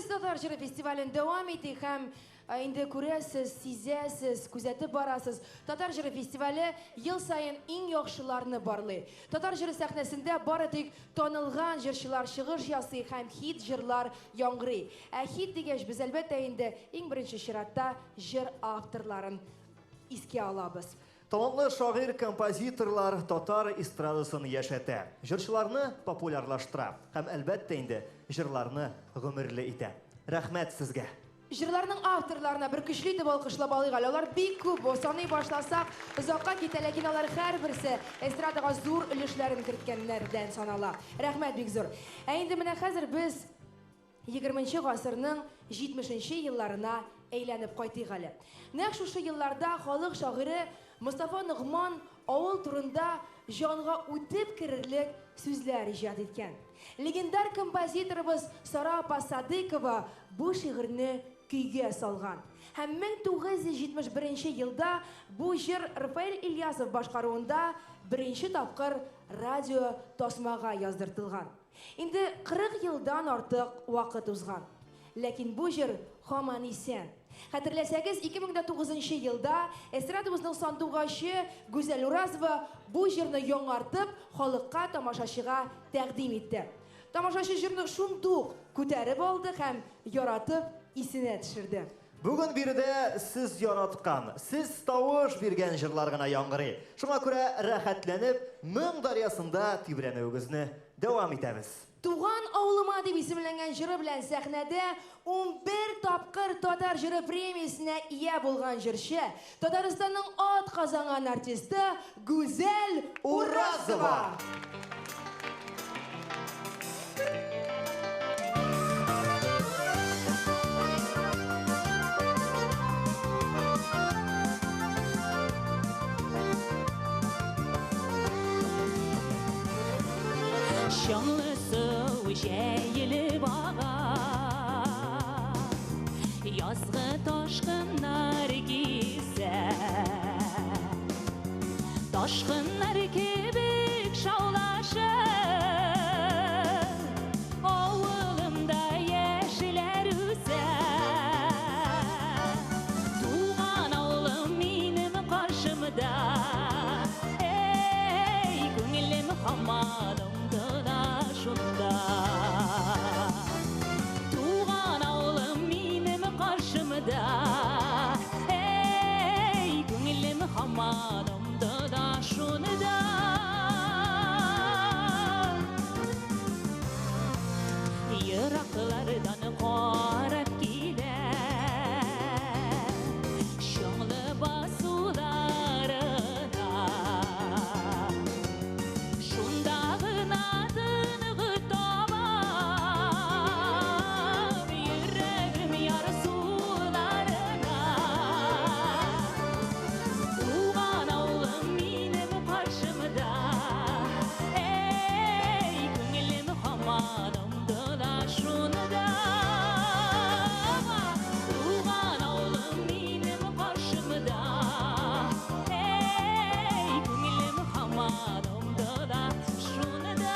Без Татар җыры фестивален дәвам итик һәм инде күрәсез, сизәсез, күзәтеп барасыз. Татар җыры фестивале ел саен иң яхшыларны барлый. Татар җыры сәхнәсендә бары тик танылган җырчылар чыгыш ясый һәм хит җырлар яңгырый. Ә хит дигәч, без әлбәттә инде иң беренче чиратта җыр авторларын искә алабыз. Талантлы шагыйрь-композиторлар татар эстрадасын яшәтә, җырчыларны популярлаштыра һәм, әлбәттә инде, җырларны гомерле итә. Рәхмәт сезгә! Җырларның авторларына бер көчле итеп алкышлап алыйк әле. Алар бик күп, саный башласак, озакка китә, ләкин алар һәрберсе эстрадага зур өлешләрен керткәннәрдән санала. Рәхмәт бик зур. Ә инде менә хәзер без 20 гасырның 70 елларына әйләнеп кайтыйк әле. Нәкъ шушы елларда халык шагыйре Мостафа Ногман авыл турында җанга үтеп керерлек сүзләр иҗат иткән. Легендар композиторыбыз Сара апа Садыкова бу шигырьне көйгә салган. Һәм 1971 елда бу җыр Рафаэль Ильясов башкаруында беренче тапкыр радио тасмага яздыртылган. Инде 40 елдан артык вакыт узган. Ләкин бу җыр һаман исән. Хәтерләсәгез, 2009 елда эстрадабызның сандугачы Гүзәл Уразова бу җырны яңартып, халыкка, тамашачыга тәкъдим итте. Тамашачы җырны шундук күтәреп алды һәм яратып исенә төшерде. Бүген биредә сез яраткан, сез тавыш биргән җырлар гына яңгырый. Шуңа күрә рәхәтләнеп, моң дәрьясында тибрәнүегезне дәвам итәбез. Туган авылыма дип исемләнгән җыры белән сәхнәдә 11 тапкыр Татар җыры премиясенә ия булган җырчы, Татарстанның атказанган артисты Гүзәл Уразова. Чаңлы су җәелеп ага, Язгы ташкыннар килсә, Ташкыннар кебек шаулашып, Авылымда яшьләр үсә. Туган авылым минем каршымда, Эй, күңелем һаман омтыла шунда. Туган авылым минем каршымда, Эй, күңелем һаман омтыла шунда. Ераклардан карап килә Чаңлы басуларына. Шунда гына тынгы табам, Йөрәгем ярсуларына. Туган авылым минем каршымда, Эй, күңелем һаман омтыла шунда. Туган авылым минем каршымда, Эй, күңелем һаман омтыла шунда.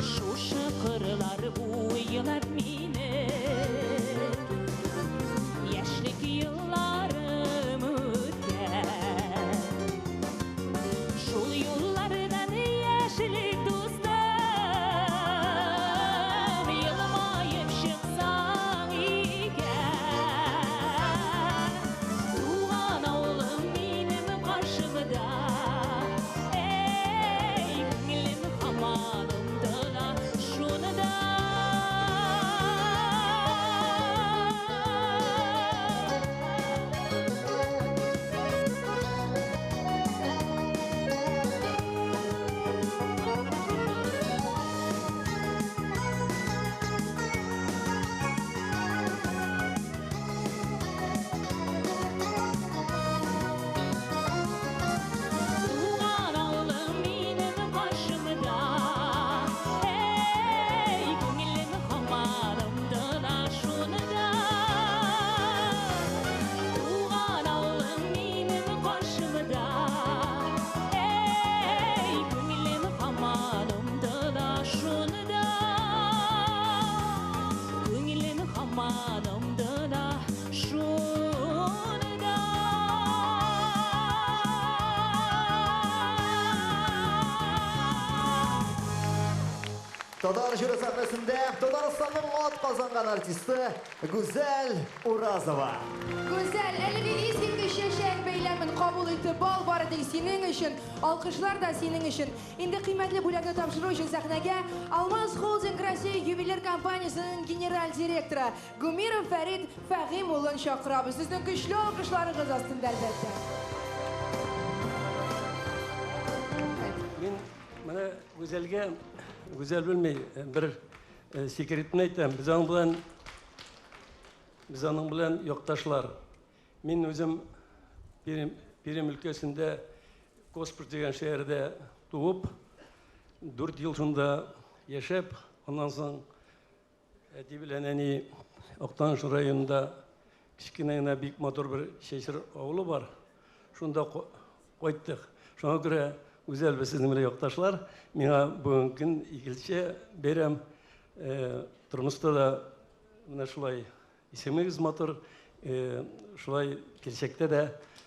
Шушы кырлар буйлап мине Яшьлек елларым үткән. Шул юллардан яшьлек дустым Елмаеп чыксаң икән. Туган авылым минем каршымда, Эй, күңелем һаман омтыла шунда. Җаным тына шунда. Татар җыры сәхнәсендә Татарстанның атказанган артисты Гүзәл Уразова. Гүзәл, әлеге искиткеч чәчәк бәйләмен кабул итеп ал, бары тик синең өчен, алкышлар да синең өчен. Инде кыйммәтле бүләкне тапшыру өчен сәхнәгә Алмаз Холдинг Россия ювелир компаниясенең генераль директоры Гумеров Фәрит Фәгыйм улын чакырабыз. Сезнең көчле алкышларыгыз астында, әлбәттә. Мин менә Гүзәлгә, Гүзәл белми, бер секретны әйтәм. Без аның белән якташлар. Мин үзем Пермь өлкәсендә Коспор дигән шәһәрдә туып, 4 ел шунда яшәп, аннан соң әти белән әни Актаныш районында кечкенә генә бик матур бер Чәчер авылы бар. Шунда кайттык. Шуңа күрә, Гүзәл, без сезнең белән якташлар. Миңа бүгенге көн икенче бәйрәм. Тормышта да менә шулай исемегез матур, шулай киләчәктә дә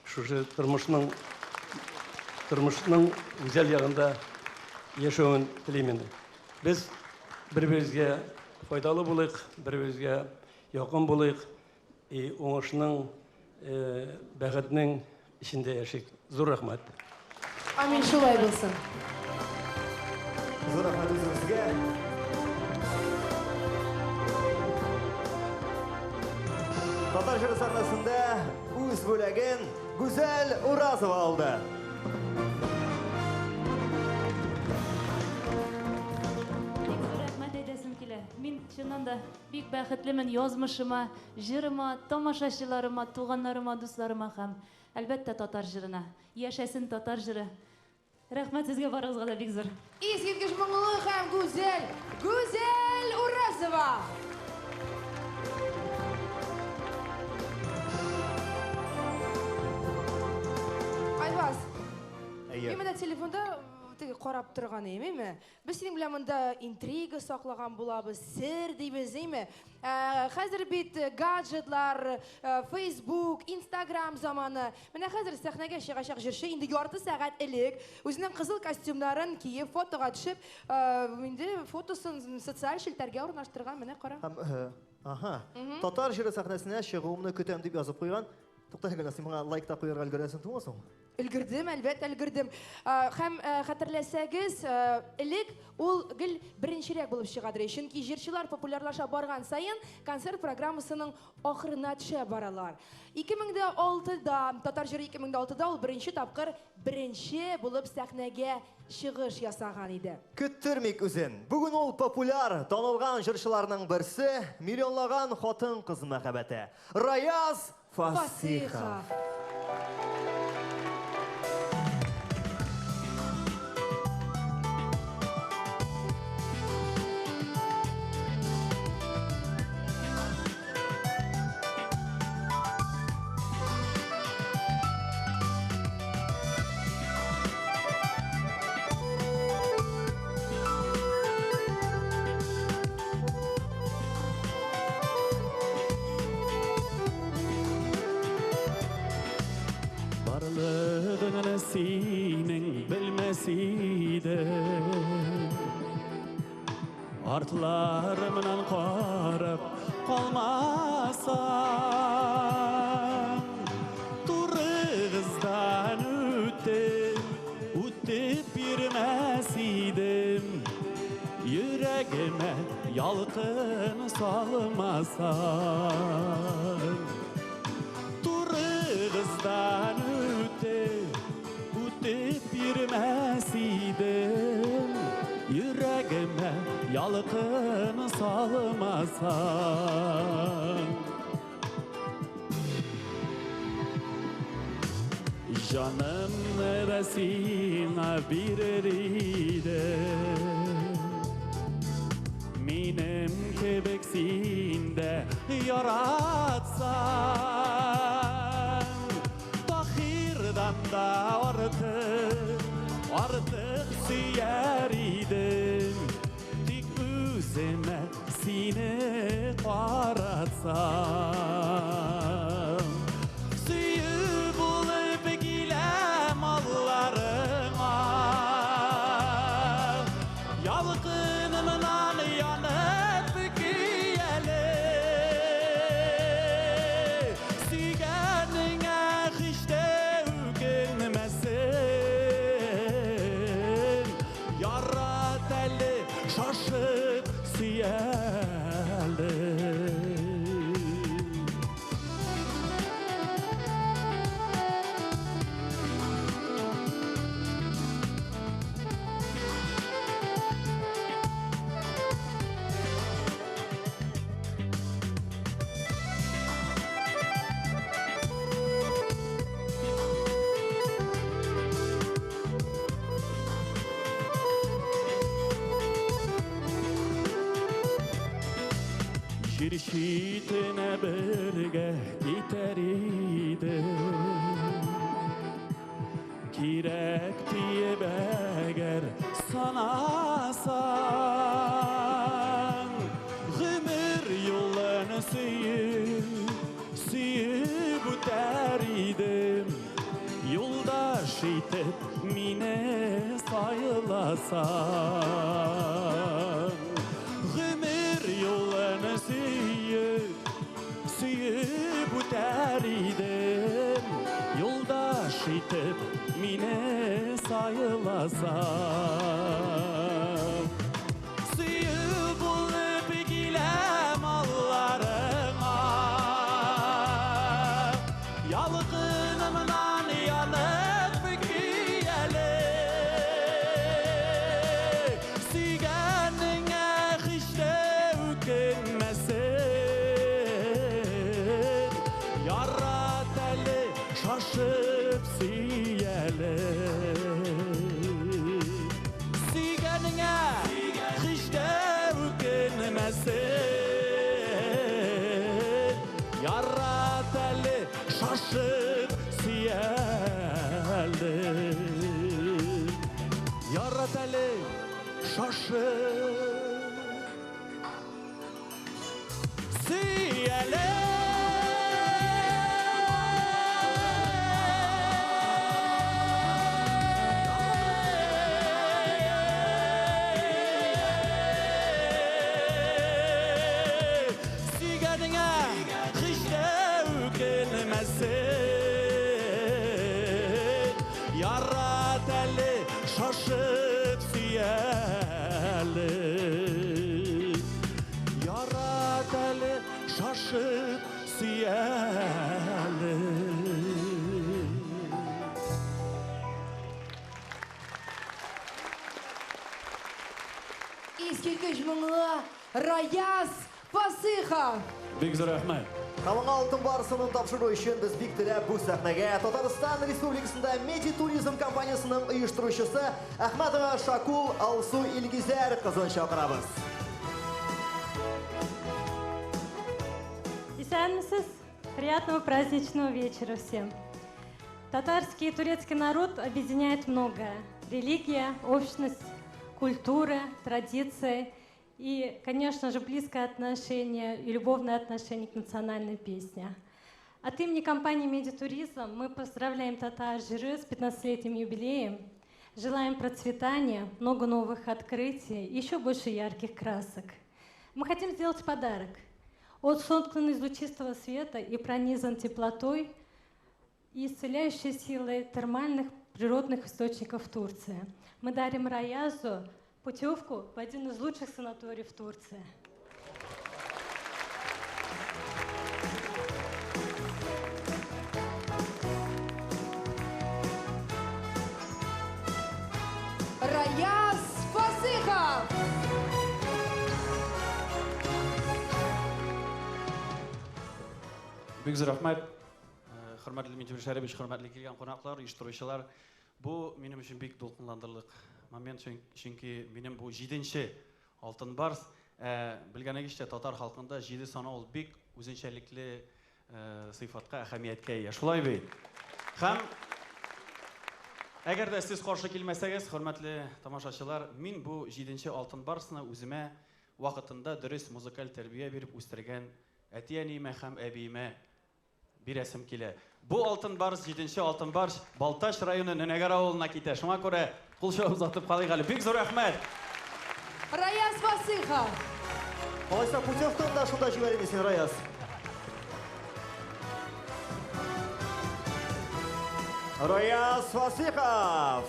шушы тормышның гүзәл ягында яшәвен телимен. Без бер-беребезгә файдалы булыйк, бер-беребезгә якын булыйк, и уңышның, бәхетнең эчендә яшик. Зур рәхмәт. Амин, шулай булсын. Зур рәхмәт үзегезгә. Татар җыры сәхнәсендә үз бүләген Гүзәл Уразова алды. Бик зур рәхмәт әйтәсем килә. Мин чыннан да бик бәхетлемен язмышыма, җырыма, тамашачыларыма, туганнарыма, дусларыма һәм, әлбәттә, татар җырына. Яшәсен татар җыры! Рәхмәт сезгә барыгызга да бик зур. Искиткеч моңлы һәм гүзәл Гүзәл Уразова. Айваз, Әйе. мин менә телефонда теге карап торган идем, әйме? Без синең белән монда интрига саклаган булабыз, сер дибез, әйме? Хәзер бит гаджетлар, Facebook, Instagram заманы. Менә хәзер сәхнәгә чыгачак җырчы инде ярты сәгать элек үзенең кызыл костюмнарын киеп, фотога төшеп, инде фотосын социаль челтәргә урнаштырган, менә кара. Һәм, аһа, татар җыры сәхнәсенә чыгуымны көтәм дип язып куйган. Тукта гына, син моңа лайк та куярга өлгерәсең түгелме соң? Өлгердем, әлбәттә, өлгердем. Һәм хәтерләсәгез, элек ул гел беренчерәк булып чыгадыр. Чөнки җырчылар популярлаша барган саен концерт программасының ахырына төшә баралар. 2006-да, татар җыры 2006-да ул беренче тапкыр беренче булып сәхнәгә чыгыш ясаган иде. Көттермик үзен. Бүген ул популяр, танылган җырчыларның берсе, миллионлаган хатын-кыз мәхәббәте. Раяз Фасихов. Фасихов. Барлыгыңны синең белмәс идем. Артларымнан карап калмасаң, турыгыздан үтеп, үтеп йөрмәс идем. Йөрәгемә ялкын салмасаң. Турыгыздан үтеп, үтеп йөрмәс идем. Йөрәгемә ялкын салмасаң. Җанымны да сиңа бирер идем. Минем кебек син дә яратсаң, Таһирдан да артык, артык сөяр идем. Тик үземә сине яратсам. Сөю булып киләм алларыңа, ялкынымнан янып көяле. Сөйгәнеңә һич тә үкенмәсен, ярат әле шашып сөяле. Җир читенә бергә китәр идек, кирәк диеп әгәр санасаң, гомер юлын сөеп, сөеп үтәр идем, юлдаш итеп мине сайласаң. Гомер юлын сөеп, сөеп үтәр идем, юлдаш итеп мине сайласаң. Сөю булып киләм алларыңа, ялкынымнан янып көяле. Сөйгәнеңә һич тә үкенмәсен, ярат әле шашып сөяле. Сөйгәнеңә һич тә үкенмәсен, ярат әле шашып сөяле. Ярат әле шашып сөяле. Сөйгәнеңә һич тә үкенмәсен, ярат әле шашып сөяле. Ярат әле шашып сөяле. Искиткеч моңлы Раяз Фасыйхов. Бик зур рәхмәт. Һәм аңа Алтын Барсынын тапшыру өчен без бик теләп бу сәхнәгә Татарстан Республикасында Медитуризм компаниясының оештыручысы Әхмәтова Шакул Алсу Илгизәр кызын чакырабыз. Исәнмесез! Приятного праздничного вечера всем. Татарский и турецкий народ объединяет многое. Религия, общность, культура, традиции и, конечно же, близкое отношение и любовное отношение к национальной песне. От имени компании «Медитуризм» мы поздравляем Татар Җыры с 15-летним юбилеем. Желаем процветания, много новых открытий и еще больше ярких красок. Мы хотим сделать подарок. Он соткан из лучистого света и пронизан теплотой и исцеляющей силой термальных природных источников Турции. Мы дарим Раязу путевку в один из лучших санаториев Турции. Раяз Фасыйхов. Бик зур рәхмәт. Хөрмәтле Минтимер Шәрипович, хөрмәтле килгән кунаклар, оештыручылар. Бу минем өчен бик дулкынландырырлык момент, чөнки минем бу 7-нче Алтын Барс. Белгәнегезчә, татар халкында 7 саны ул бик үзенчәлекле сыйфатка, әһәмияткә ия. Шулай бит. Һәм әгәр дә сез каршы килмәсәгез, хөрмәтле тамашачылар, мин бу 7-нче Алтын Барсны үземә вакытында дөрес музыкаль тәрбия биреп үстергән әти-әниемә һәм әбиемә бирәсем килә. Бу Алтын Барс, 7-нче Алтын Барс Балтач районы Нөнәгәр авылына китә. Шуңа күрә кул чабып озатып калыйк әле. Бик зур рәхмәт. Раяз Фасыйхов. Алайса путевканы да шунда җибәрим син, Раяз. Раяз Фасыйхов.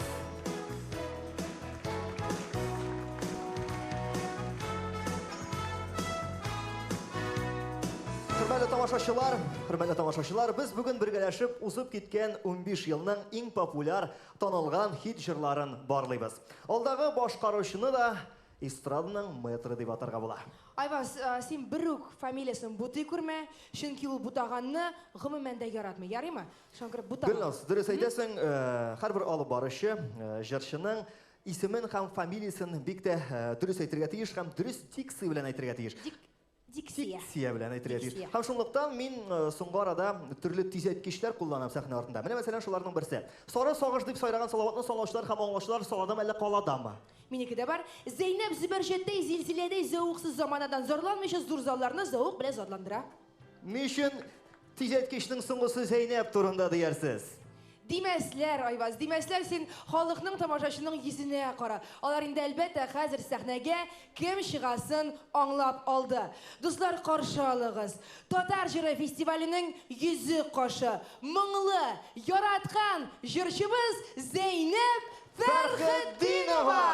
Хөрмәтле тамашачылар, хөрмәтле тамашачылар, без бүген бергәләшеп узып киткән 15 елның иң популяр, танылган хит җырларын барлыйбыз. Алдагы башкаручыны да эстраданың мэтры дип атарга була. Айваз, син бер үк фамилиясын бутый күрмә, чөнки ул бутаганны гомумән дә яратмый. Ярыймы? Шуңа күрә бутама. Гөлназ, дөрес әйтәсең, һәрбер алып баручы, җырчының исемен һәм фамилиясын бик тә дөрес әйтергә тиеш һәм дөрес дикция белән әйтергә тиеш. Дикция. Дикция белән әйтергә тиеш. Дикция. Һәм шунлыктан мин соңгы арада төрле тизәйткечләр кулланам сәхнә артында. Менә мәсәлән шуларның берсе. Сары сагыш дип сайраган Салаватны санаучылар һәм аңлаучылар саладамы әллә каладамы? Минеке дә бар. Зәйнәп Зөбәрҗәттәй зилзиләдәй зәвыксыз заманадан зарланмыйча зур залларны зәвык белән затландыра. Ни өчен тизәйткечнең соңгысы Зәйнәп турында диярсез? Димәсләр, Айваз, димәсләр, син халыкның, тамашачының йөзенә кара. Алар инде әлбәттә хәзер сәхнәгә кем чыгасын аңлап алды. Дуслар, каршы алыгыз. Татар җыры фестиваленең йөзе кашы, моңлы, яраткан җырчыбыз Зәйнәп Фәрхетдинова!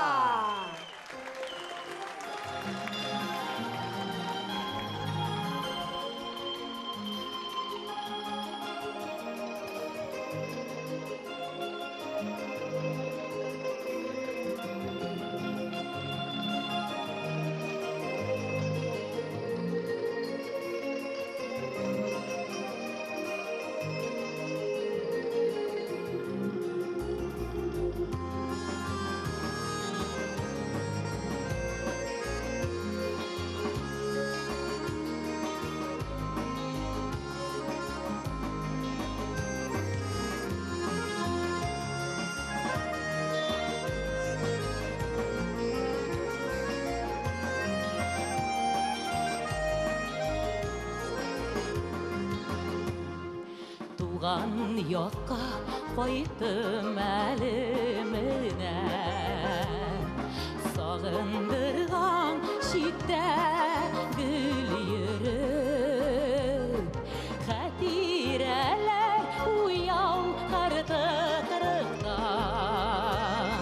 Туган якка кайттым әле менә. Сагындырган читтә гөл йөреп, хатирәләр уяу карты кырыктан.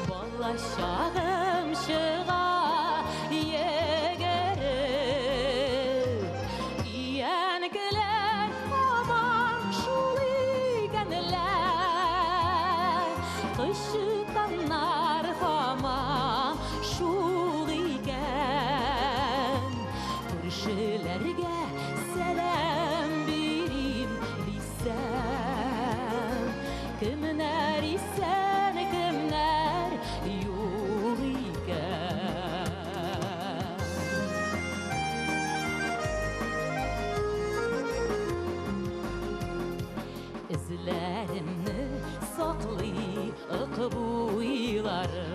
Бала чагым чыга йөгереп, иянкеләр һаман шул икәнләр, кычытканнар һаман шул икән. Күршеләргә сәлам бирим дисәм, кемнәр исән, кемнәр юк икән. Эзләремне саклый ык буйлары,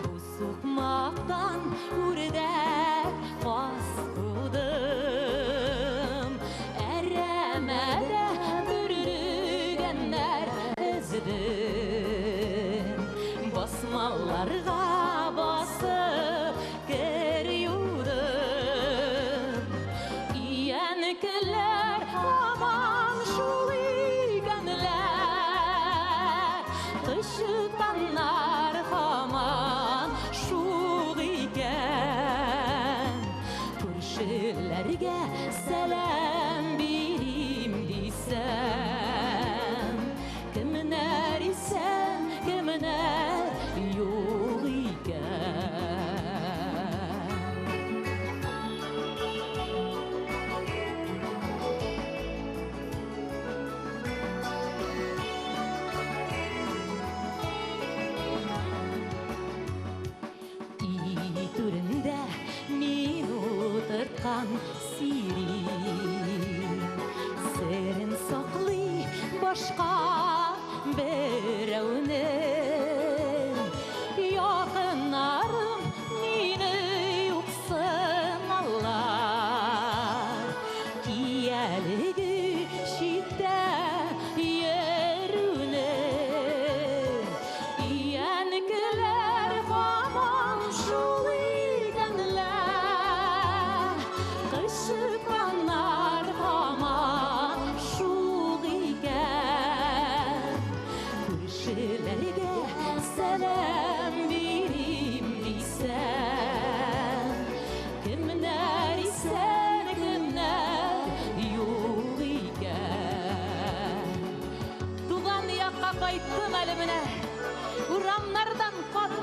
бу сукмактан үрдәк каз кудым. Әрәмәдә бөрелгәннәр эздем, басмаларга басып кер юдым. Иянкеләр һаман шул икәнләр, кычытканнар һаман шул икән. Күршеләргә сәлам бирим дисәм, кемнәр исән, кемнәр юк икән. Өй түрендә мин утырткан сирень, серен саклый башка берәүнең. Якыннарым мине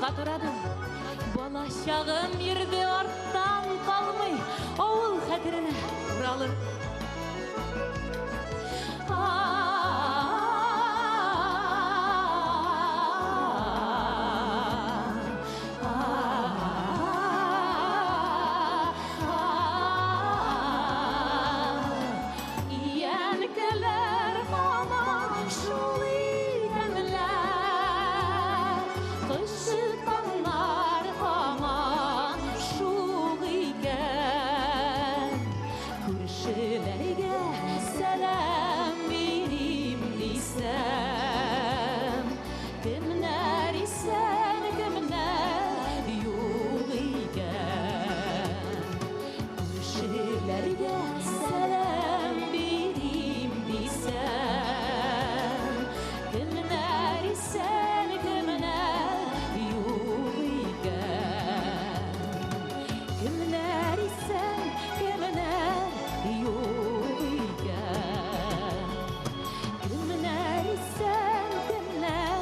Борчакка турадым. Бала чагым йөрде арттан калмый, авыл хәтеренә уралып. Иянкеләр һаман шул икәнләр, кычытканнар һаман шул икән. Күршеләргә сәлам бирим дисәм, кемнәр исән, кемнәр юк икән. Күршеләргә сәлам бирим дисәм, кемнәр исән, кемнәр юк икән. Кемнәр исән, кемнәр юк икән. Кемнәр исән, кемнәр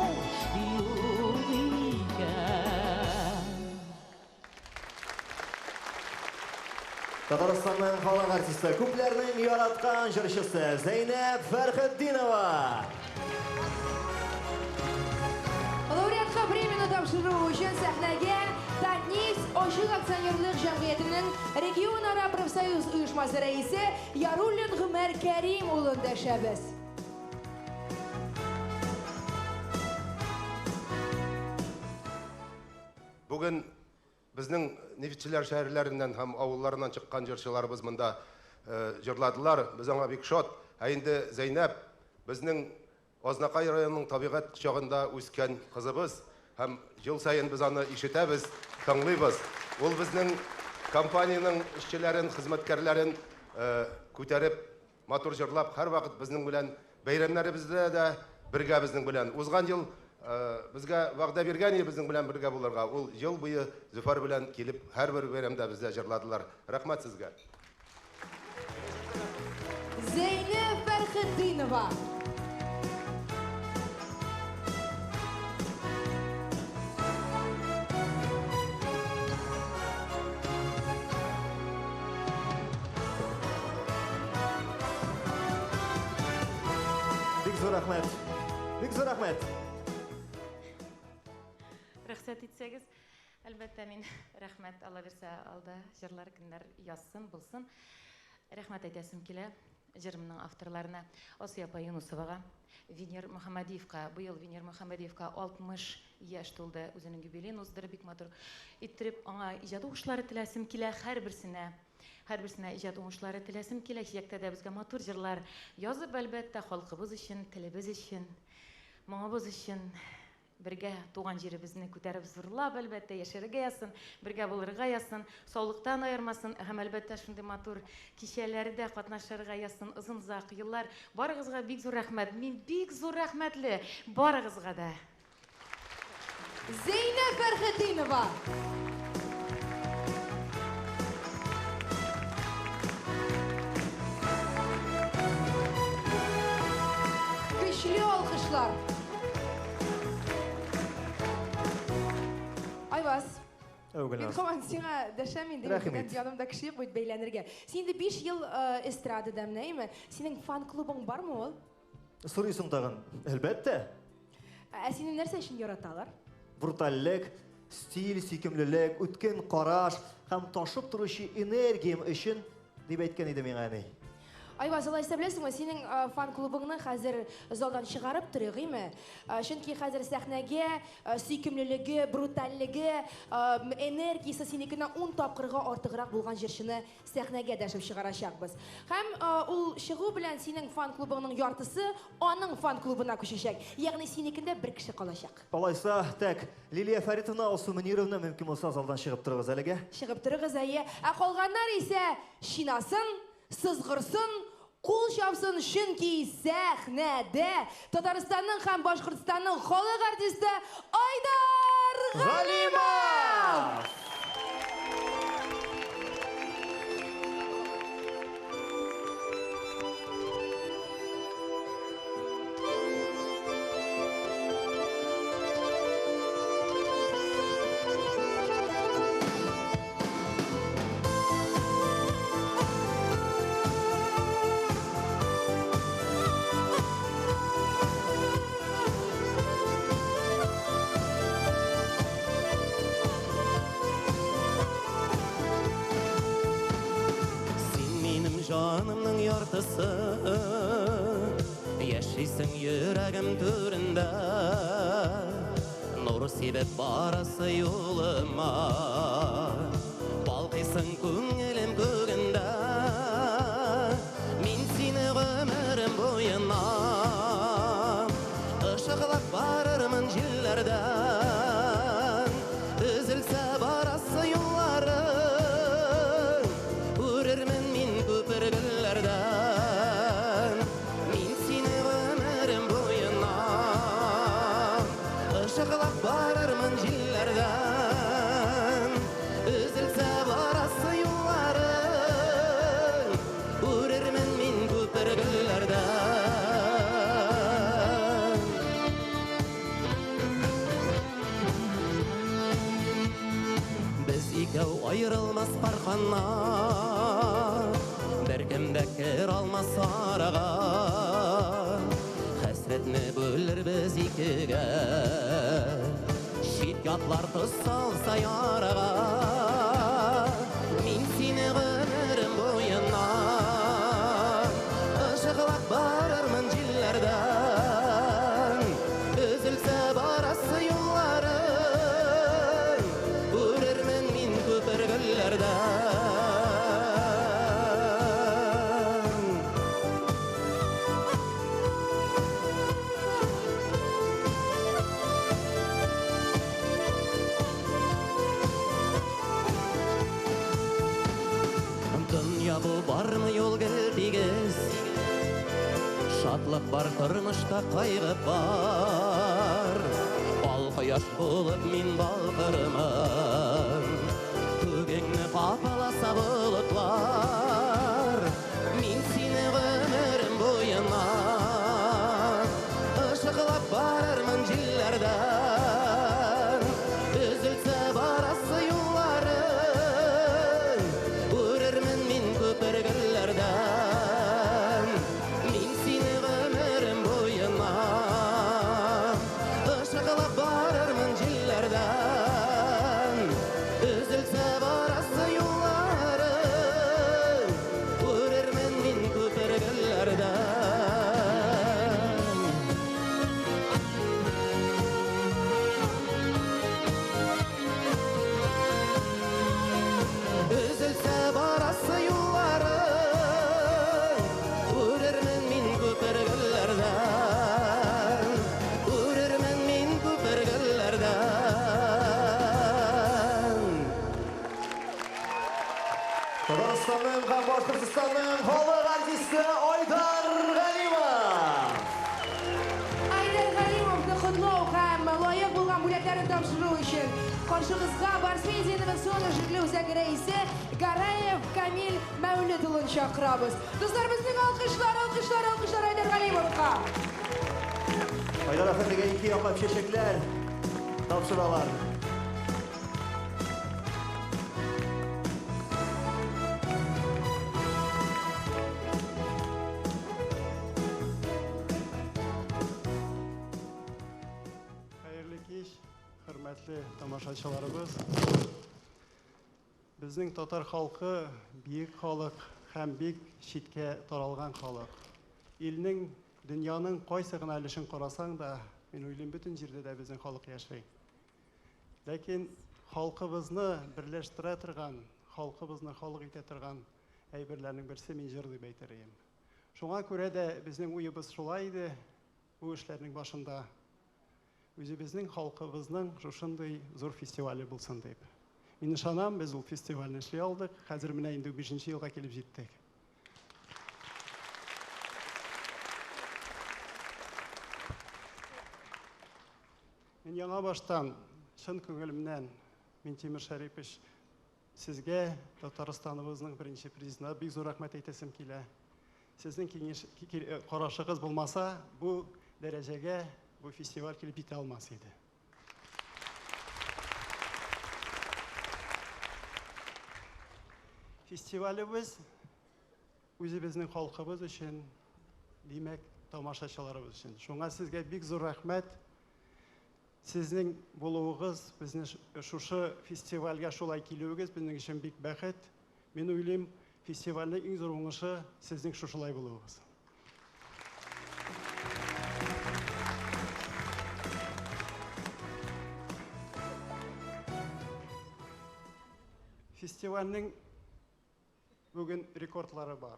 юк икән. Татарстанның халык артисты, күпләрнең яраткан җырчысы Зәйнәб Фәрхетдинова. Лауреатка премияне тапшыру өчен сәхнәгә Татнефть ачык акционерлык җәмгыятенең регионара профсоюз оешмасы рәисе Яруллин Гомәр Кәрим улын дәшәбез. Бүген безнең нефтьчеләр шәһәрләреннән һәм авылларыннан чыккан җырчыларыбыз монда җырладылар. Без аңа бик шат. Ә инде Зәйнәб безнең Азнакай районының табигать кочагында үскән кызыбыз һәм ел саен без аны ишетәбез, тыңлыйбыз. Ул безнең компаниянең эшчеләрен, хезмәткәрләрен күтәреп, матур җырлап, һәрвакыт безнең белән бәйрәмнәребездә дә бергә безнең белән. Узган ел безгә вәгъдә биргән иде безнең белән бергә булырга. Ул ел буе Зөфәр белән килеп һәрбер бәйрәмдә бездә җырладылар. Рәхмәт сезгә. Зәйнәб Фәрхетдинова. Бик зур рәхмәт. Бик зур рәхмәт. Рөхсәт итсәгез, әлбәттә, мин рәхмәт, Алла бирсә, алда җырлар көннәр язсын, булсын. Рәхмәт әйтәсем килә җырымның авторларына Асия апа Юнусовага, Венер Мөхәммәдиевка. Быел Венер Мөхәммәдиевка 60 яшь тулды, үзенең юбилеен уздырып, бик матур иттереп, аңа иҗат уңышлары теләсем килә һәрберсенә. Һәрберсенә иҗат уңышлары теләсем килә. Киләчәктә дә безгә матур җырлар язып, әлбәттә, халкыбыз өчен, телебез өчен, моңыбыз өчен бергә туган җиребезне күтәреп зурлап, әлбәттә, яшәргә язсын, бергә булырга язсын, саулыктан аермасын һәм, әлбәттә, шундый матур кичәләрдә катнашырга язсын озын-озак еллар. Барыгызга бик зур рәхмәт. Мин бик зур рәхмәтле барыгызга да. Зәйнәб Фәрхетдинова. Көчле алкышлар. Айваз. Әү, Мин Гөлназ. һаман сиңа дәшәм инде, Рәхим минем ит. янымда кеше юк бит бәйләнергә. Син инде 5 ел эстрадада менә, әйме? Синең фан-клубың бармы ул? Сорыйсың тагын. Әлбәттә. Ә сине нәрсә өчен яраталар? Брутальлек, стиль, сөйкемлелек, үткен караш һәм ташып торучы энергиям өчен дип әйткән иде миңа әни. Айваз, алайса беләсеңме, синең фан-клубыңны хәзер залдан чыгарып торыйк, име? Чөнки хәзер сәхнәгә сөйкемлелеге, брутальлеге, энергиясе синекеннән 10 тапкырга артыграк булган җырчыны сәхнәгә дәшеп чыгарачакбыз. Һәм ул чыгу белән синең фан-клубыңның яртысы аның фан-клубына күчәчәк. Ягъни синекендә бер кеше калачак. Алайса, тәк, Лилия Фәритовна, Алсу Мөнировна мөмкин булса залдан чыгып торыгыз әлегә. Чыгып торыгыз, әйе. Ә калганнар исә чинасын, сызгырсын, кул чапсын, чөнки сәхнәдә Татарстанның һәм Башкортстанның халык артисты Айдар Галимов! җанымның яртысы. Яшисең йөрәгем түрендә, нур сибеп барасы юлыма. Балкыйсың күңелем күгендә, мин сине гомерем буена ышыклап барырмын җилләрдән. Өзелсә барасы юлларың, күрермен мин күпер гөлләрдән. Мин сине гомерем буена ышыклап барырмын җилләрдән. Өзелсә барасы юлларың, күрермен мин күпер гөлләрдән. Без икәү аерылмас пар канат, беркем дә керә алмас арага. Хәсрәтне бүлербез икегә, чит ятлар тоз салса ярага. Мин сине гомерем буена ышыклап барырмын җилләрдән. Өзелсә барасы юлларың, күрермен мин күпер гөлләрдән. Дөнья бу бармы юл гел тигез, шатлык бар тормышта, кайгы бар. Ал кояш булып мин балкырмын, күгеңне капласа болытлар. Мин сине гомерем буена ышыклап барырмын җилләрдән. Өзелсә барасы юлларың, күрермен мин күпер гөлләрдән. Мин сине гомерем буена ышыклап барырмын җилләрдән. Өзелсә барасы юлларың, күрермен мин күпер гөлләрдән. Өзелсә барасы юлларың, күрермен мин күпер гөлләрдән. Күрермен мин күпер гөлләрдән. Татарстанның һәм Башкортстанның халык артисты Айдар Галимов. Айдар Галимовны котлау һәм лаек булган бүләкләрен тапшыру өчен каршыгызга Барс Медиа инновацион эшлекле үзәге рәисе Гараев Камил Мәүлет улын чакырабыз. Дуслар, безнең алкышлар, алкышлар, алкышлар Айдар Галимовка. Айдар әфәндегә ике яклап чәчәкләр тапшыралар. Хәерле кич, хөрмәтле тамашачыларыбыз. Безнең татар халкы бөек халык һәм бик читкә таралган халык. Илнең, дөньяның кайсы гына өлешен карасаң да, мин уйлыйм, бөтен җирдә дә безнең халык яши. Ләкин халкыбызны берләштерә торган, халкыбызны халык итә торган әйберләрнең берсе мин җыр дип әйтер идем. Шуңа күрә дә безнең уебыз шулай иде бу эшләрнең башында. Үзебезнең халкыбызның шушындый зур фестивале булсын дип. Мин ышанам, без ул фестивальне эшли алдык. Хәзер менә инде 5 елга килеп җиттек. Мин яңа баштан, чын күңелемнән, Минтимер Шәрипович, сезгә, Татарстаныбызның беренче президентына бик зур рәхмәт әйтәсем килә. Сезнең киңәш карашыгыз булмаса, бу дәрәҗәгә бу фестиваль килеп җитә алмас иде. Фестивалебез үзебезнең халкыбыз өчен, димәк, тамашачыларыбыз өчен. Шуңа сезгә бик зур рәхмәт. Сезнең булуыгыз, безне шушы фестивальгә шулай килүегез безнең өчен бик бәхет. Мин уйлыйм, Фестивальнең иң зур уңышы сезнең шушылай булуыгыз. Фестивальнең бүген рекордлары бар.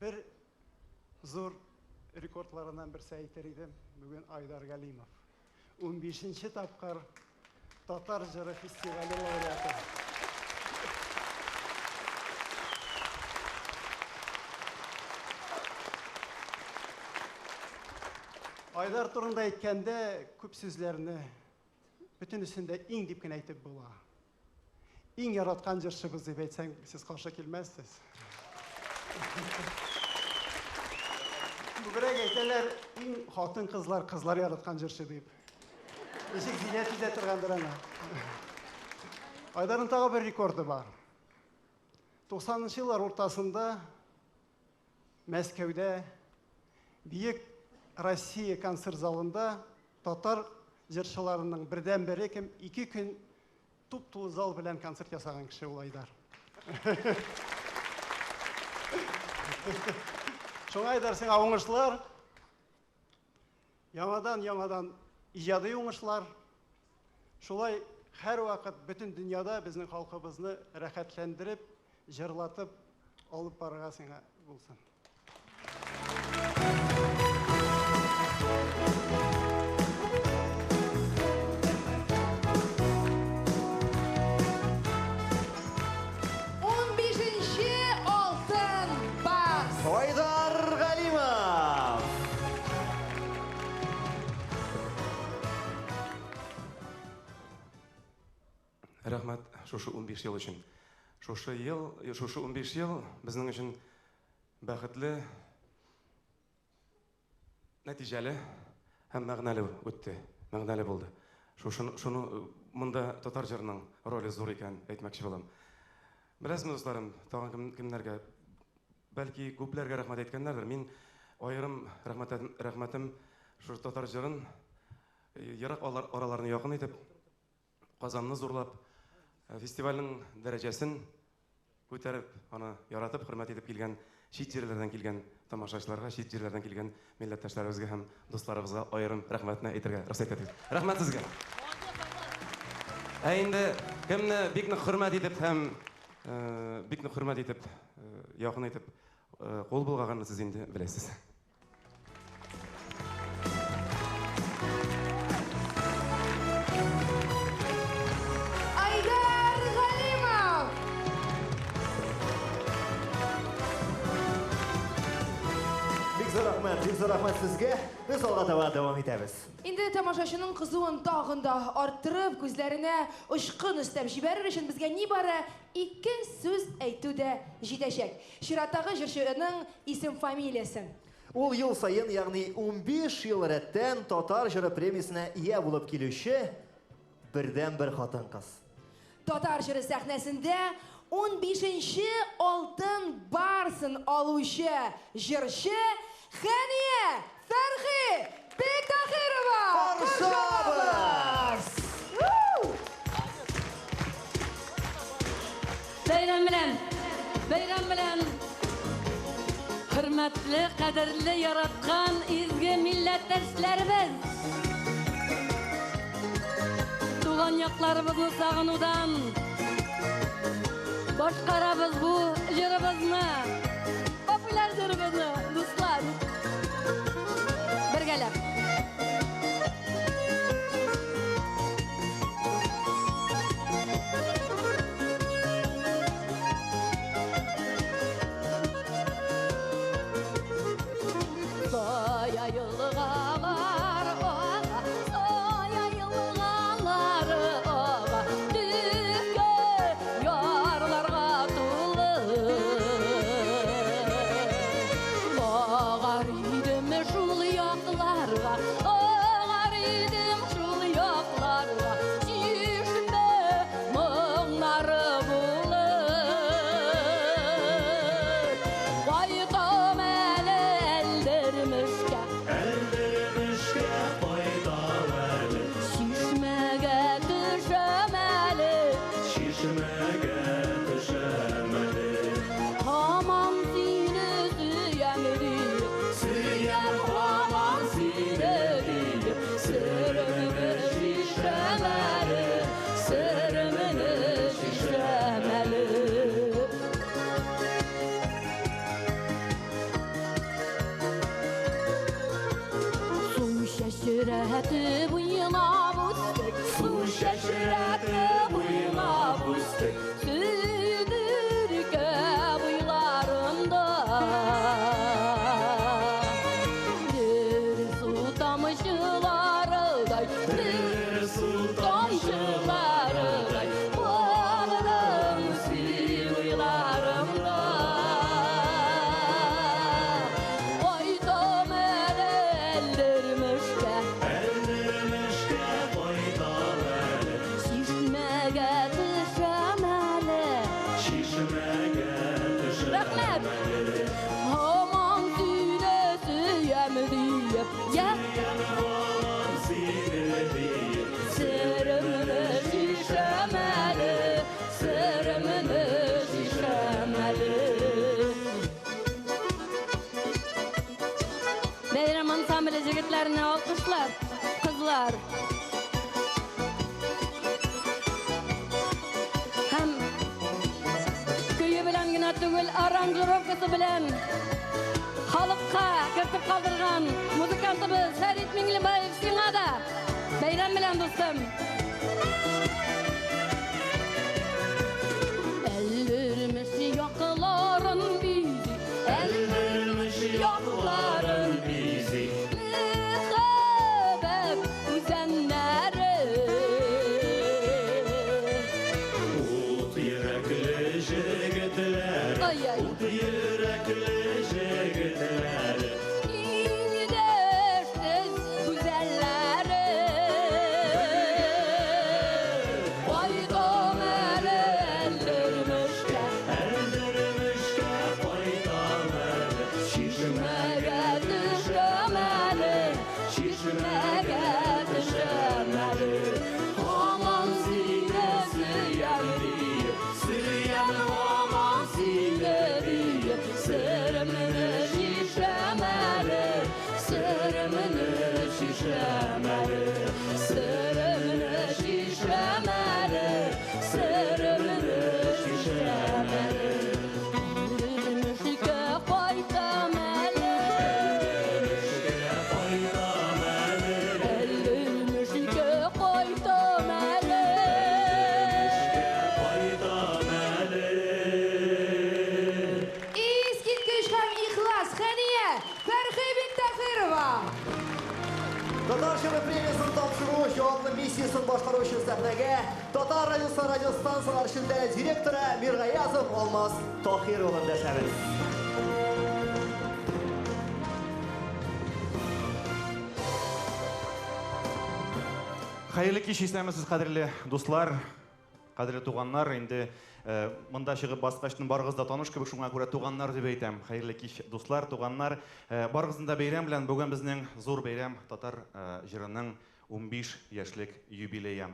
Бер зур рекордларыннан берсе әйтер идем, бүген Айдар Галимов. 15-нче тапкыр Татар җыры фестивале лауреаты. Айдар турында әйткәндә күп сүзләрне бөтенесен дә иң дип кенә әйтеп була. Иң яраткан җырчыбыз дип әйтсәң, сез каршы килмәссез. Күбрәк әйтәләр, иң хатын-кызлар, кызлар яраткан җырчы дип. Ничек зинәт итә торгандыр аны. Айдарның тагы бер рекорды бар. 90 еллар уртасында Мәскәүдә Бөек Россия концерт залында татар җырчыларының бердән-бере кем 2 көн туп-тулы зал белән концерт ясаган кеше ул Айдар. Шуңа, Айдар, сиңа уңышлар. Яңадан-яңадан иҗади уңышлар. Шулай һәрвакыт бөтен дөньяда безнең халкыбызны рәхәтләндереп, җырлатып алып барырга сиңа булсын. Унбишенче Алтын Барс! Айдар Галимов! Рәхмәт шушы 15 ел өчен. Шушы ел, шушы 15 ел безнең өчен бәхетле, нәтиҗәле һәм мәгънәле үтте, мәгънәле булды. Шушы шуны монда татар җырының роле зур икән әйтмәкче булам. Беләсезме, дусларым, тагын кем, кемнәргә, бәлки күпләргә рәхмәт әйткәннәрдер. Мин аерым рәхмәтем, рәхмәтем шушы татар җырын ерак араларны якын итеп, Казанны зурлап, фестивальнең дәрәҗәсен күтәреп, аны яратып, хөрмәт итеп килгән чит җирләрдән килгән тамашачыларга, чит җирләрдән килгән милләттәшләребезгә һәм дусларыбызга аерым рәхмәтне әйтергә рөхсәт итегез. Рәхмәт сезгә! Ә инде кемне бик нык хөрмәт итеп һәм бик нык хөрмәт итеп, якын итеп кул болгаганны сез инде беләсез. Айдар Галимов! Бик зур рәхмәт, бик зур рәхмәт сезгә. Без алга таба дәвам итәбез. Инде тамашачының кызуын тагын да арттырып, күзләренә очкын өстәп җибәрер өчен безгә нибары ике сүз әйтү дә җитәчәк. Чираттагы җырчының исем-фамилиясен. Ул ел саен, ягъни 15 ел рәттән Татар җыры премиясенә ия булып килүче бердәнбер хатын-кыз. Татар җыры сәхнәсендә 15нче Алтын Барсын алучы җырчы Хәния Фәрхи Биктахирова! Каршы алабыз! Бәйрәм белән! Бәйрәм белән! Хөрмәтле, кадерле, яраткан изге милләттәшләребез! Туган якларыбызны сагынудан башкарабыз бу җырыбызны, популяр җырыбызны, дуслар! Бергәләп! Сая елгалар ага, сая елгалар ага, төпкә ярларга тулы. чәчрәтеп уйнап үстек, су чәчрәтеп уйнап үстек. Сөйдеркә буйларында. Бер су тамчыларыдай, бер су тамчыларыдай, калдың син уйларымда. Кайтам әле Әлдермешкә, Әлдермешкә кайтам әле, чишмәгә төшәм әле. Чишмәгә төшәм Рәхмәт! әле. Һаман сине сөям диеп, я Сөям балам сине диеп, серемне чишәм әле, серемне чишәм әле. Бәйрәм ансамбле егетләренә алкышлар, кызлар. Һәм көе белән генә түгел, аранжировкасы белән халыкка кертеп калдырган музыкантыбыз Фәрит Миңлебаев, сиңа да бәйрәм белән, дустым. Әлдермеш якларын бизи, Әлдермеш якларын бизи. Мәхәббәт үзәннәре. Ут йөрәкле җегетләр, Ай-ай. ут йөрәкле җегетләр. Илдәшсез гүзәлләре. Кайтам әле Әлдермешкә, Әлдермешкә кайтам әле, чишмәгә төшәм әле, чишмәгә төшәм әле. Һаман сине сөям диеп, Сөям һаман сине диеп, серемне чишәм әле, серемне чишәм әле, серемне чишәм әле, серемне чишәм әле. Әлдермешкә кайтам әле, кайтам әле, Әлдермешкә кайтам әле. кайтам әле. Искиткеч һәм ихлас Хәния Фәрхи Биктахирова. Татар җыры премиясын тапшыру җаваплы миссиясын башкаручы сәхнәгә Татар радиосы радиостанциялар челтәре директоры Миргаязов Алмаз Тахир улын дәшәбез. Хәерле кич, исәнмесез, кадерле дуслар, кадерле туганнар. Инде монда чыгып баскачтын барыгыз да таныш кебек, шуңа күрә туганнар дип әйтәм. Хәерле кич, дуслар, туганнар. Барыгызны да бәйрәм белән. Бүген безнең зур бәйрәм, татар җырының 15 яшьлек юбилее.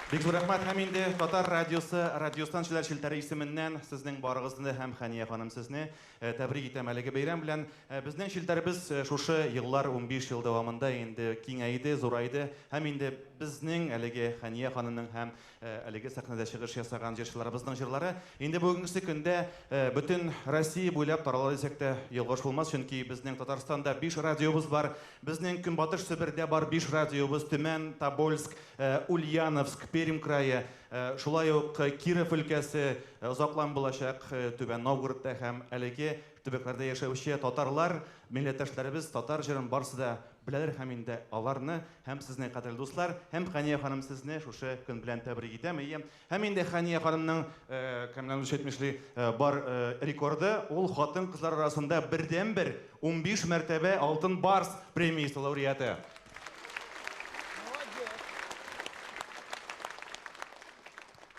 Бик зур рәхмәт һәм инде Татар радиосы радиостанцияләр челтәре исеменнән сезнең барыгызны һәм Хәния ханым сезне тәбрик итәм әлеге бәйрәм белән. Безнең челтәребез шушы еллар 15 ел дәвамында инде киңәйде, зурайды һәм инде безнең әлеге Хәния ханымның һәм әлеге сәхнәдә чыгыш ясаган җырчыларыбызның җырлары инде бүгенге көндә бөтен Россия буйлап тарала дисәк тә ялгыш булмас, чөнки безнең Татарстанда 5 радиобыз бар, безнең Көнбатыш Себердә бар 5 радиобыз: Төмән, Тобольск, Ульяновск, Пермь крае, шулай ук Киров өлкәсе, озаклам булачак Түбән Новгородта һәм әлеге төбәкләрдә яшәүче татарлар, милләттәшләребез татар җырын барысы да беләләр һәм инде аларны һәм сезне, кадерле дуслар, һәм Хәния ханым сезне шушы көн белән тәбрик итәм. Әйе, һәм инде Хәния ханымның Камил әйтмешли бар рекорды, ул хатын-кызлар арасында бердәнбер 15 мәртәбә Алтын Барс премиясе лауреаты.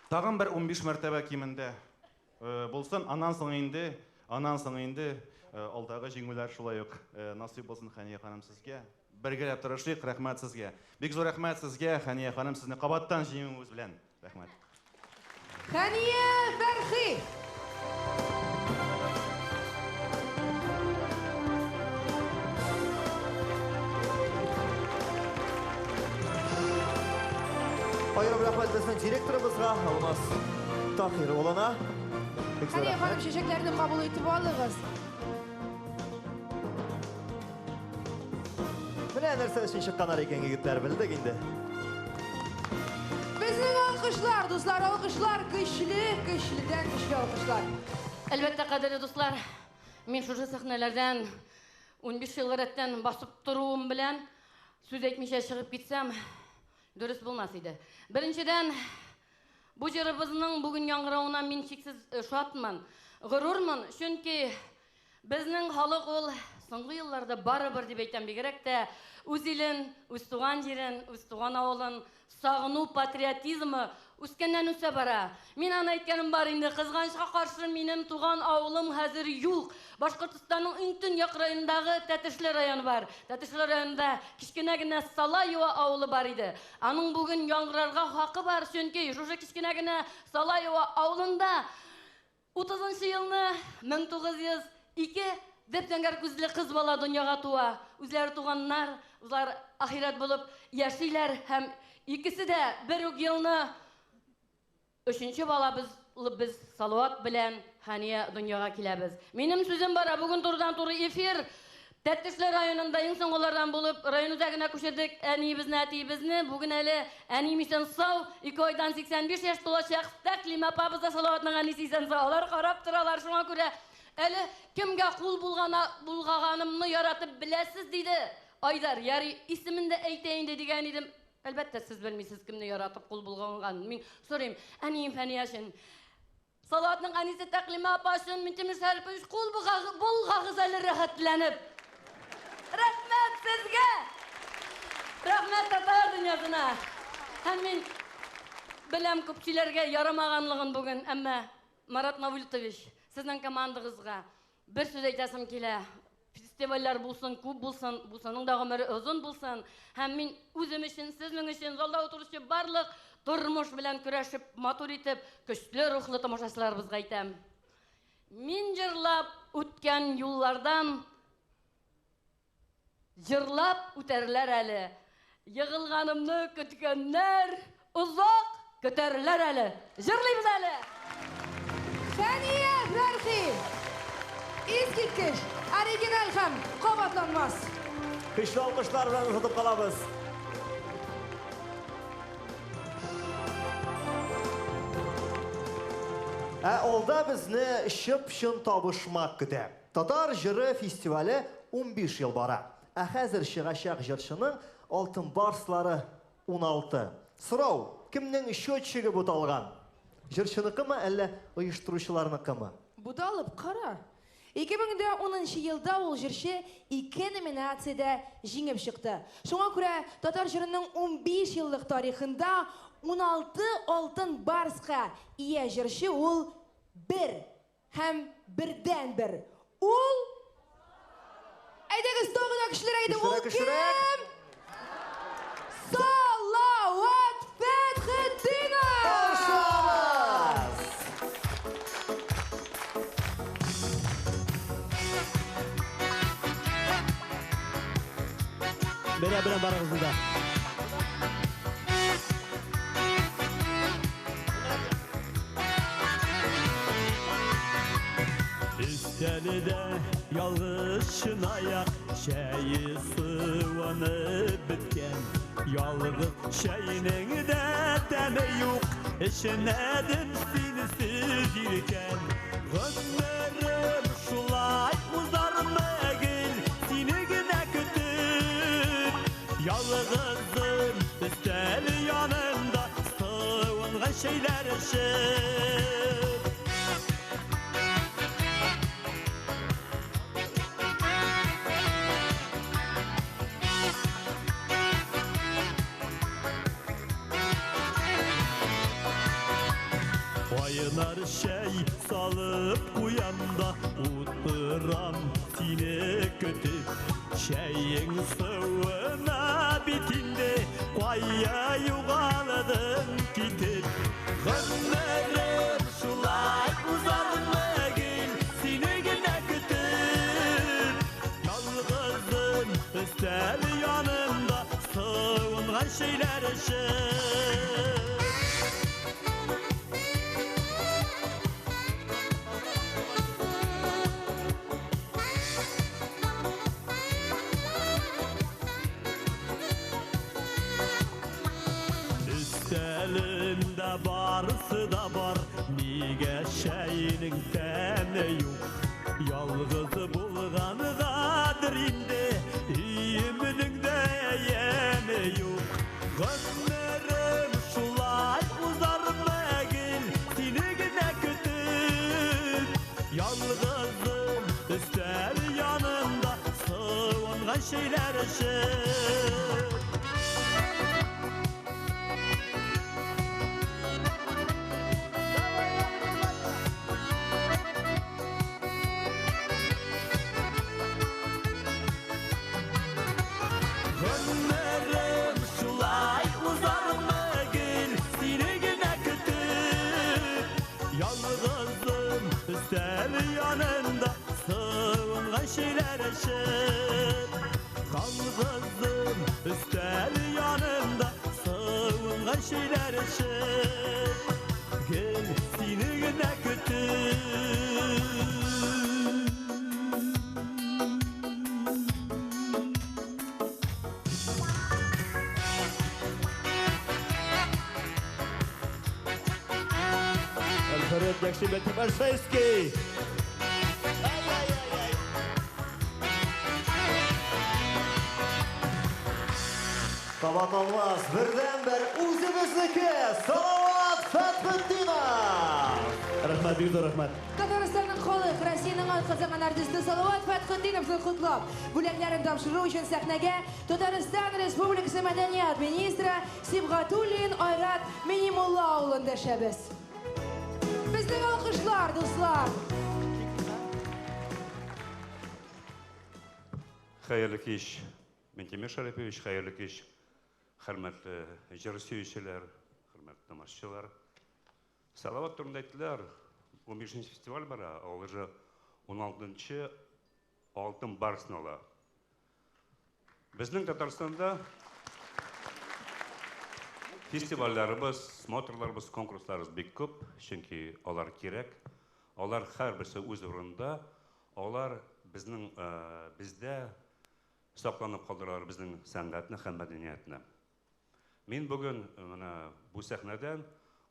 Тагын бер 15 мәртәбә кимендә булсын, аннан соң инде алдагы җиңүләр шулай ук насыйп булсын Хәния ханым сезгә. Бергәләп тырышыйк, рәхмәт сезгә. Бик зур рәхмәт сезгә, Хәния ханым, сезне кабаттан җиңүегез белән. Рәхмәт. Хәния Фәрхи. Аерым рәхмәт безнең директорыбызга Алмаз Тахир улына. Бик зур Хәния рәхмәт. ханым, чәчәкләрне кабул итеп алыгыз. Менә нәрсә өчен чыкканнар икән егетләр, белдек инде. Безнең алкышлар, дуслар, алкышлар, көчле, көчледән көчле алкышлар. Әлбәттә, кадерле дуслар, мин шушы сәхнәләрдән 15 ел рәттән басып торуым белән сүз әйтмичә чыгып китсәм, дөрес булмас иде. Беренчедән, бу җырыбызның бүген яңгыравына мин чиксез шатмын, горурмын, чөнки безнең халык ул соңгы елларда барыбер дип әйтәм, бигрәк тә үз илен, үз туган җирен, үз туган авылын сагыну патриотизмы үскәннән үсә бара. Мин аны әйткәнем бар инде, кызганычка каршы минем туган авылым хәзер юк. Башкортостанның иң төньяк районындагы Тәтешле районы бар. Тәтешле районында кечкенә генә Салаева авылы бар иде. Аның бүген яңгырарга хакы бар, чөнки шушы кечкенә генә Салаева авылында 30 елны 1902 зәп-зәңгәр күзле кыз бала дөньяга туа. Үзләре туганнар, үзләре ахирәт булып яшиләр һәм икесе дә бер үк елны өченче балабыз без Салават белән Хәния дөньяга киләбез. Минем сүзем бара бүген турыдан-туры эфир. Тәтешле районында иң соңгылардан булып район үзәгенә күчердек әниебезне, әтиебезне. Бүген әле әнием исән сау, 2 айдан 85 яшь тулачак. Тәклимә апабыз да Салаватның әнисе исән сау. Алар карап торалар, шуңа күрә әле кемгә кул булгаганымны яратып беләсез, диде Айдар. Ярый, исемен дә әйтә инде дигән идем. Әлбәттә, сез белмисез кемне яратып кул булганын. Мин сорыйм, әнием Фәния өчен, Салаватның әнисе Тәклимә апа өчен Минтимер Шәрипович кул булгагыз әле рәхәтләнеп. Рәхмәт сезгә! Рәхмәт татар дөньясына! Һәм мин беләм күп сөйләргә ярамаганлыгын бүген, әмма Марат Мавлютович, сезнең командагызга бер сүз әйтәсем килә. Фестивальләр булсын, күп булсын, булсының да гомере озын булсын. Һәм мин үзем өчен, сезнең өчен, залда утыручы барлык тормыш белән көрәшеп, матур итеп, көчле рухлы тамашачыларыбызга әйтәм. Мин җырлап үткән юллардан җырлап үтәрләр әле. Егылганымны көткәннәр озак көтәрләр әле. Җырлыйбыз әле! Фәния Фәрхи! Искиткеч, оригиналь һәм кабатланмас. Көчле алкышлар белән озатып калабыз. Ә алда безне чып-чын табышмак көтә. Татар җыры фестивале 15 ел бара. Ә хәзер чыгачак җырчының алтын барслары 16. Сорау, кемнең счетчигы буталган? Җырчыныкымы, әллә оештыручыларныкымы? Буталып кара. 2010 елда ул җырчы 2 номинациядә җиңеп чыкты. Шуңа күрә татар җырының 15 еллык тарихында 16 алтын барска ия җырчы ул бер һәм бердән бер. Ул Әйдәгез, тагы да көчлерәк итеп, ул кем? Салават Фәтхетдинов! Бәйрәм белән барыгызны да. Өстәлдә ялгыз чынаяк чәе суынып беткән. Ялгыз чәйнең дә тәме юк, эчмәдем синсез иркән. Гомерем шулай узармы гел, сине генә көтеп. Ялгызым өстәл янында суынган чәйләр эчеп. Кайнар чәй салып куям да утырам сине көтеп. Чәең суына бит инде, кая югалдың китеп. Гомерем шулай узармы гел, сине генә көтеп. Ялгызым өстәл янында суынган чәйләр эчеп. Яшәүнең тәме юк. Ялгыз булгангадыр инде, өемнең дә яме юк. Гомерем шулай узармы гел, сине генә көтеп. Ялгызым өстәл янында суынган чәйләр эчеп. Гомерем шулай узармы гел, сине генә көтеп. Ялгызым өстәл янында суынган чәйләр эчеп. Ялгызым өстәл янында суынган чәйләр эчеп. Гел сине генә көтеп. Альфред Якшибе Тимошевский. Кабатланмас бердәнбер үзебезнеке Салават Фәтхетдинов. Рәхмәт, бик зур рәхмәт. Татарстанның халык, Россиянең атказанган артисты Салават Фәтхетдиновны котлап, бүләкләрен тапшыру өчен сәхнәгә Татарстан Республикасы мәдәният министры Сибгатуллин Айрат Минимулла улын дәшәбез. Безнең алкышлар, дуслар! Хәерле кич, Минтимер Шәрипович, хәерле кич, хөрмәтле җыр сөючеләр, хөрмәтле тамашачылар. Салават турында әйттеләр, 15 фестиваль бара, ул уже 16-нчы Алтын Барсны ала. Безнең Татарстанда фестивальләребез, смотрларыбыз, конкурсларыбыз бик күп, чөнки алар кирәк. Алар һәрберсе үз урынында, алар безнең бездә сакланып калдыралар безнең сәнгатьне һәм мәдәниятне. Мин бүген менә бу сәхнәдән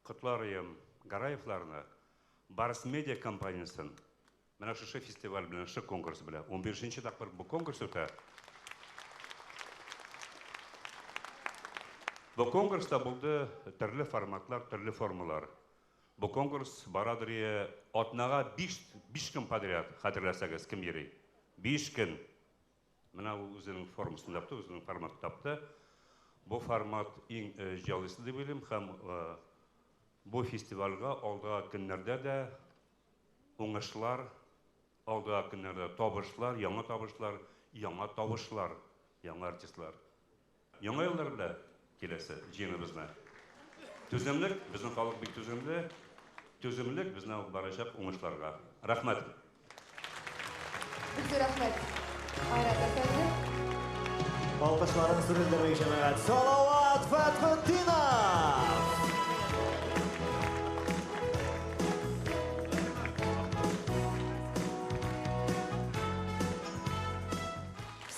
котлар идем Гараевларны, Барс Медиа компаниясен. Менә шушы фестиваль белән, шушы конкурс белән 15нче тапкыр бу конкурс үтә. Бу конкурста булды төрле форматлар, төрле формалар. Бу конкурс барадыр атнага 5 көн подряд, хәтерләсәгез, кем йөри? 5 көн. Менә ул үзенең формасын тапты, үзенең форматын тапты. Бу формат иң җайлысы дип уйлыйм һәм бу фестивальгә алдагы көннәрдә дә уңышлар, алдагы көннәрдә табышлар, яңа табышлар, яңа тавышлар, яңа артистлар. Яңа еллар белән киләсе җыеныбызны. Түземлек, безнең халык бик түземле. Түземлек безне алып барачак уңышларга. Рәхмәт. Бик зур рәхмәт. Айрат әфәнде. Алкышларын сүрелдермәй җәмәгать. Салават Фәтхетдинов.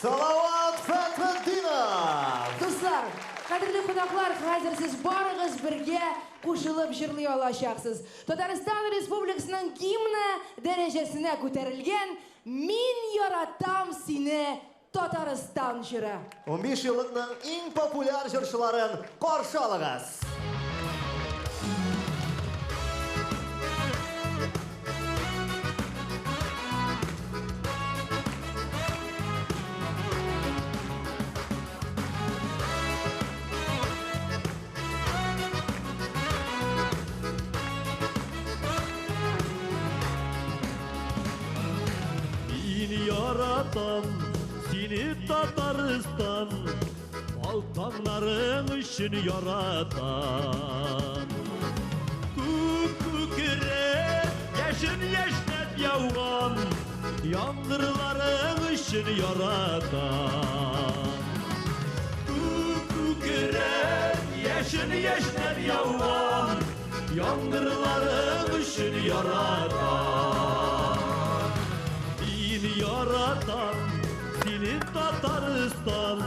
Салават Фәтхетдинов. Дуслар, кадерле кунаклар, хәзер сез барыгыз бергә кушылып җырлый алачаксыз. Татарстан Республикасының гимны дәрәҗәсенә күтәрелгән Мин яратам сине, Татарстан җыры. 15 еллыкның иң популяр җырчыларын каршы алыгыз. Мин яратам сине, Татарстан, Алтаннарың өчен яратам. Күк күкрәп, яшен яшьнәп яуган яңгырларың өчен яратам. Күк күкрәп, яшен яшьнәп яуган яңгырларың өчен яратам. Мин яратам сине, Татарстан,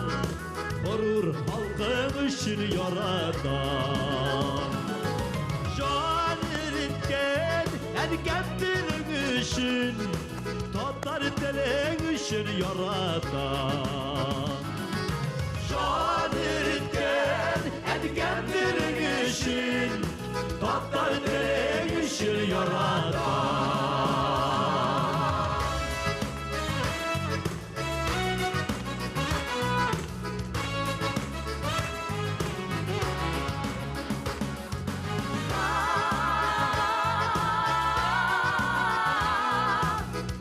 горур халкың өчен яратам. Җан эреткән Әдкәм телең өчен, татар телең өчен яратам. Җан иреткән әдкәм телең өчен, татар телең өчен яратам.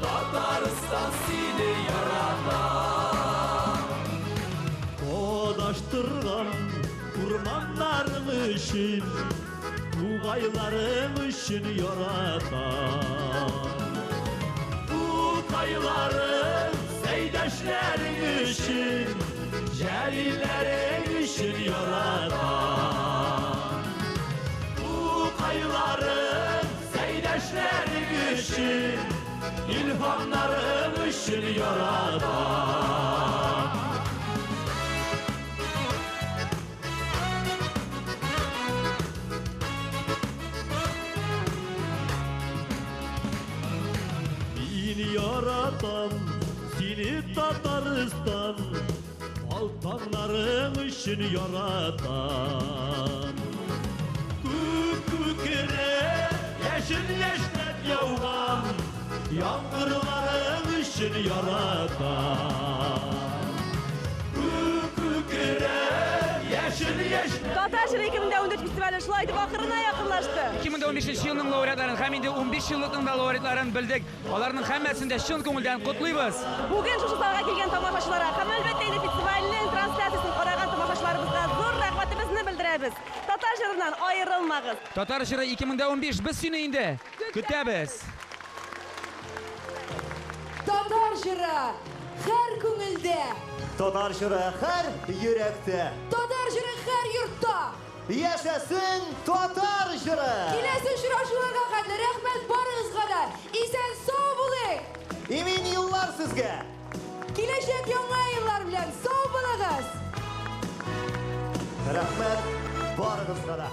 Татарстан сине ярата. Адаштырган урманнарың өчен, тугайларың өчен яратам. Тукайларың, Сәйдәшләрең өчен, Җәлилләрең өчен яратам. Тукайларың, Сәйдәшләрең өчен, илһамнарың өчен яратам. Мин яратам сине, Татарстан, Алтаннарың өчен яратам. Күк күкрәп, яшен яшьнәп яуган яңгырларың өчен яратам. Күк күкрәп, яшен яшьнәп. Татар җыры 2014 фестивале шулай итеп ахырына якынлашты. 2015 елның лауреатларын һәм инде 15 еллыкның да лауреатларын белдек. Аларның һәммәсен дә чын күңелдән котлыйбыз. Бүген шушы залга килгән тамашачыларга һәм әлбәттә инде фестивальнең трансляциясен караган тамашачыларыбызга зур рәхмәтебезне белдерәбез. Татар җырыннан аерылмагыз. Татар җыры 2015, без сине инде көтәбез. Татар җыры һәр күңелдә. Татар җыры һәр йөрәктә. Татар җыры һәр йортта. Яшәсен татар җыры! Киләсе очрашуларга кадәр рәхмәт барыгызга да. Исән сау булыйк. Имин юллар сезгә. Киләчәк яңа еллар белән сау булыгыз. Рәхмәт барыгызга да.